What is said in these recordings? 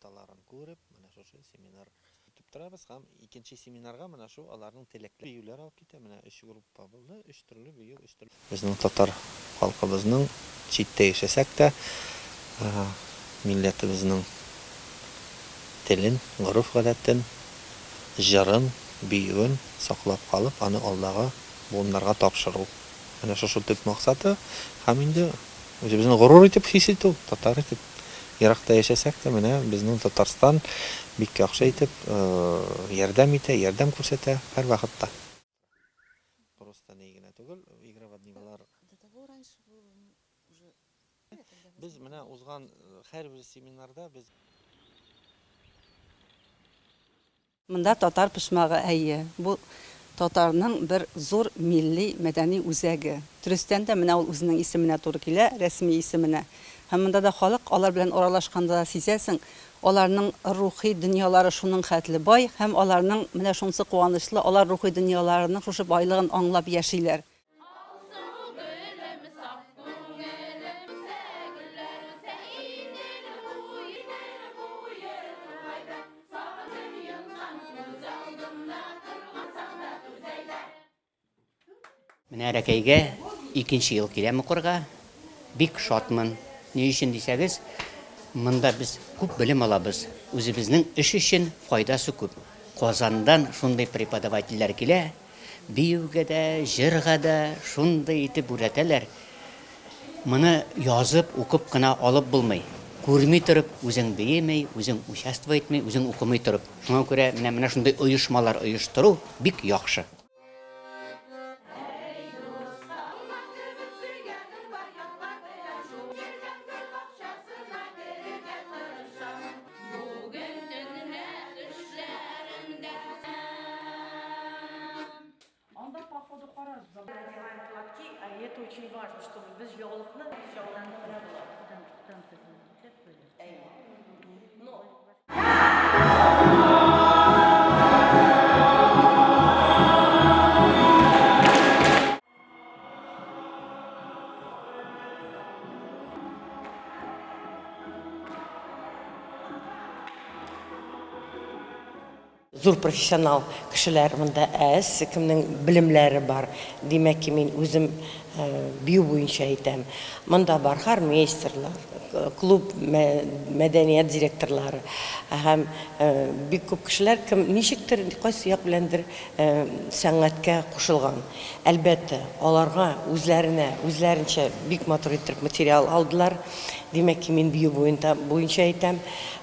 хаталарын күреп, менә шушы семинар көтеп торабыз һәм икенче семинарга менә шу аларның теләкле биюләр алып китә. Менә өч группа булды, өч төрле бию, өч төрле. Безнең татар халкыбызның читтә яшәсәк тә, милләтебезнең телен, гореф-гадәтен, җырын, биюен саклап калып, аны алдагы буыннарга тапшыру. Менә шушы төп максаты һәм инде Үзебезне горур итеп хис итү, татар итеп. Еракта яшәсәк тә, менә безнең Татарстан бик яхшы итеп ярдәм итә, ярдәм күрсәтә һәрвакытта. Просто ни генә түгел, игра в одни ворота. Без менә узган һәрбер семинарда без. Монда татар почмагы, әйе, бу татарның бер зур милли мәдәни үзәге. Дөрестән дә, менә ул үзенең исеменә туры килә, рәсми исеменә. Һәм монда да халык, алар белән аралашканда да сизәсең, аларның рухи дөньялары шуның хәтле бай һәм аларның, менә шунысы куанычлы, алар рухи дөньяларының шушы байлыгын аңлап яшиләр. Алсу гөлем, саф күңелем, үсә гөлләр үсә Идел буе, Идел буе зурайды. Сагындым йомсам, күз алдымда тормасаң да түз әйдә. Менә Рәкәйгә икенче ел киләм укырга. Бик шатмын. Ни өчен дисәгез, монда без күп белем алабыз. Үзебезнең эш өчен файдасы күп. Казаннан шундый преподавательләр килә, Биюгә дә, җырга да шундый итеп үрәтәләр. Моны язып, укып кына алып булмый. Күрми торып, үзең биеми, үзең участвовать итми, үзең укымый торып. Шуңа күрә менә менә шундый оешмалар оештыру бик яхшы. Әй, дуслар, урман кебек сөйгәнем бар, ятлар белән шул йөргән гөл бакчасына керергә тырышам. Бүген төнлә төшләремдә. Анда походу карарбыз. Надеваем платки, а это очень важно, чтобы без яулыкны Но Зур профессионал кешеләр монда әз, кемнең белемләре бар. Димәк ки, мин үзем бию буенча әйтәм. Монда бар хормейстерлар, клуб мәдәният директорлары һәм бик күп кешеләр, кем ничектер, кайсы як беләндер сәнгатькә кушылган. Әлбәттә, аларга үзләренә, үзләренчә бик матур иттереп материал алдылар. Димәк ки, мин бию буенда, буенча әйтәм.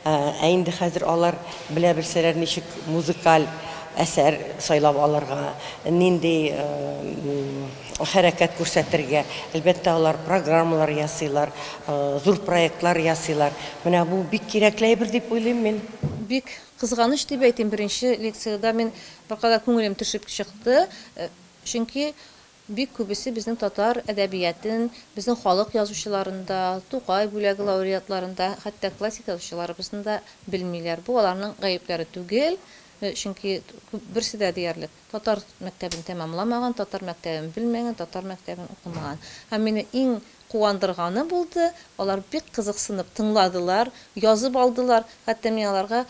Ә инде хәзер алар белә белсәләр ничек музыкаль әсәр сайлап алырга, нинди хәрәкәт күрсәтергә. Әлбәттә, алар программалар ясыйлар, зур проектлар ясыйлар. Менә бу бик кирәкле әйбер дип уйлыйм мин. Бик кызганыч дип әйтим, беренче лекциядә мин беркадәр күңелем төшеп чыкты. Чөнки бик күбесе безнең татар әдәбиятен, безнең халык язучыларын да, Тукай бүләге лауреатларын да, хәтта классик язучыларыбызны да белмиләр. Бу аларның гаепләре түгел, чөнки берсе дә диярлек татар мәктәбен тәмамламаган, татар мәктәбен белмәгән, татар мәктәбен укымаган. Һәм мине иң куандырганы булды, алар бик кызыксынып тыңладылар, язып алдылар. Хәтта мин аларга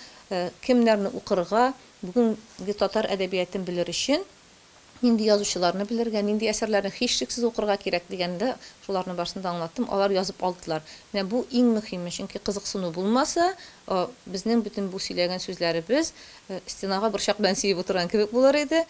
кемнәрне укырга, бүгенге татар әдәбиятен белер өчен нинди язучыларны белергә, нинди әсәрләрне һичшиксез укырга кирәк дигәндә, шуларның барысын да аңлаттым, алар язып алдылар. Менә бу иң мөһиме, чөнки кызыксыну булмаса, безнең бөтен бу сөйләгән сүзләребез стенага борчак белән сөеп утырган кебек булыр иде.